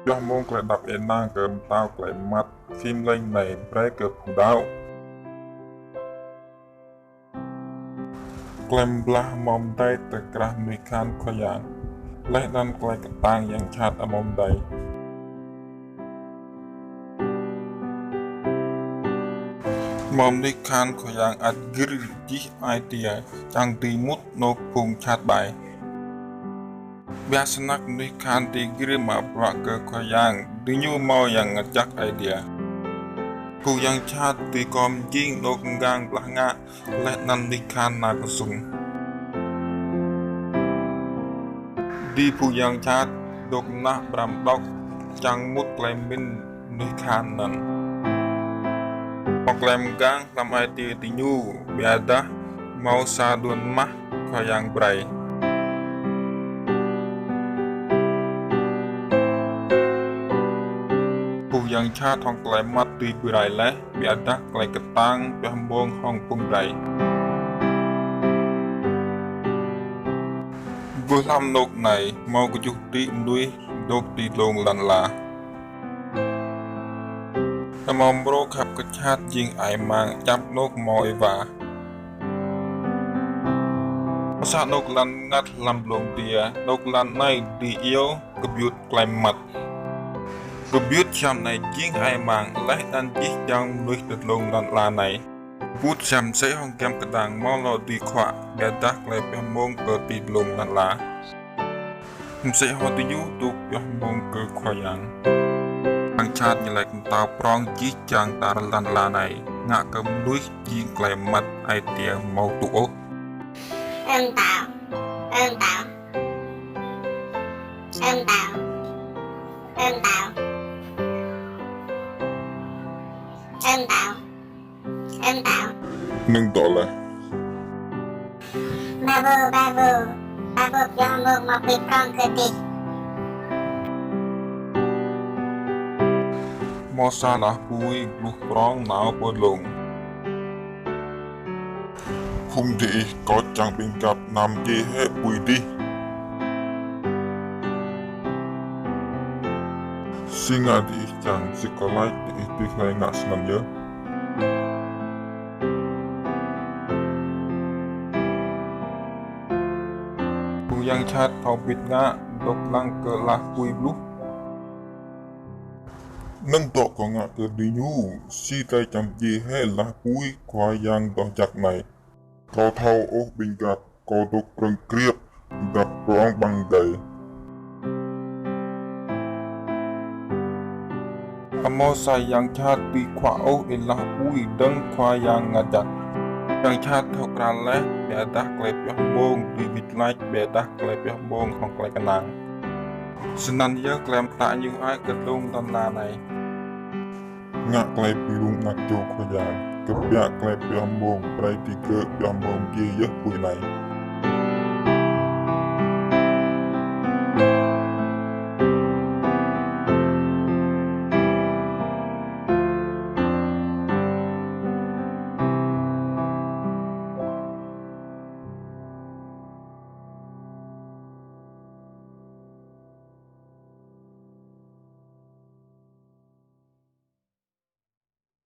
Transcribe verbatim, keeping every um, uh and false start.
Pioh mông klei êđăp ênang kơ mtao klei mmăt, phim lêñ anei brei kơ phung đăo. Klei mblah amâo mdei ti krah mnuih kahan Khua Yang, leh anăn klei ktang yang jhat amâo mdei. Mâo mnuih kahan Khua Yang ăt gĭr jih ai tiê, čiăng dưi mŭt anôk phung jhat ƀai. Ƀiădah snăk mnuih kahan dưi gĭr mă bruă kơ Khua Yang, diñu mâo Yang Mngăt Jăk Aê Diê. Phung yang jhat dưi kơ mjing anôk mgang blah ngă, leh anăn mnuih kahan nao ksŭng. Dưi phung yang jhat dôk nah ƀrăm đŏk, čiăng mŭt klei mĭn mnuih kahan anăn. Mâo klei mgang hlăm ai tiê diñu, ƀiădah mâo sa đuôn mah Khua Yang brei. Phung yang jhat hŏng klei mmăt dưi bi rai leh, ƀiădah klei ktang pioh mông hŏng phung drei. Ƀuh hlăm anôk anei, mâo kjuh tĭ mnuih dôk ti dlông lăn ala. Amâo mrô khăp kjhat jing ai mang čăp anôk mâo êwa. Msĕ anôk lăn mngăt hlăm dlông adiê, anôk lăn anei dưi iêu kbiut klei mmăt. Kbiut siam anei jing ai mang leh anăn jih jang mnuih ti dlông lăn ala anei. Kbiut siam msĕ hŏng giăm kdang mâo lŏ dưi khuă, ƀiădah klei pioh mông kơ ti dlông lăn ala. Msĕ hŏng diñu dôk pioh mông kơ Khua Yang. Yang jhat ñu lač mtao prŏng jih jang tar lăn ala anei, ngă kơ mnuih jing klei mmăt ai tiê amâo tŭ ôh. Ơ mtao, ơ mtao, ơ mtao, ơ mtao, ơ mtao, ơ mtao. Nưng dŏ leh. Babu, babu, babu pioh mông mâo pui prŏng kơ dih. Mâo sa lah pui bluh prŏng nao pơ dlông. Phung diih kâo čiăng ƀĭng găp anăn mdjiê hĕ pui dih. Si ngă diih čiăng, si kâo lač diih bi hlei ngă snăn yơh. Phung yang jhat thâo bĭt ngă, dôk dlăng kơ lah pui bluh. Nưng dŏ kâo ngă kơ diñu, si drei čiăng mdjiê hĕ lah pui Khua Yang doh jăk anei. Kâo thâo ôh ƀĭng găp, kâo dôk krơ̆ng kriêp, găp prŏng ƀăng dei. Amâo sa yang jhat dưi khuă ôh êlah pui dơ̆ng Khua Yang Mngăt Jăk. Yang jhat thâo kral leh, ƀiădah klei pioh mông dưi wĭt lač, ƀiădah klei pioh mông hŏng klei knang. Snăn yơh klei mtă ñu hơăi kơ dlông lăn ala anei. Ngă klei bi rŭng anak čô Khua Yang, kbiă klei pioh mông, brei digơ̆ pioh mông mdjiê yơh pui anei.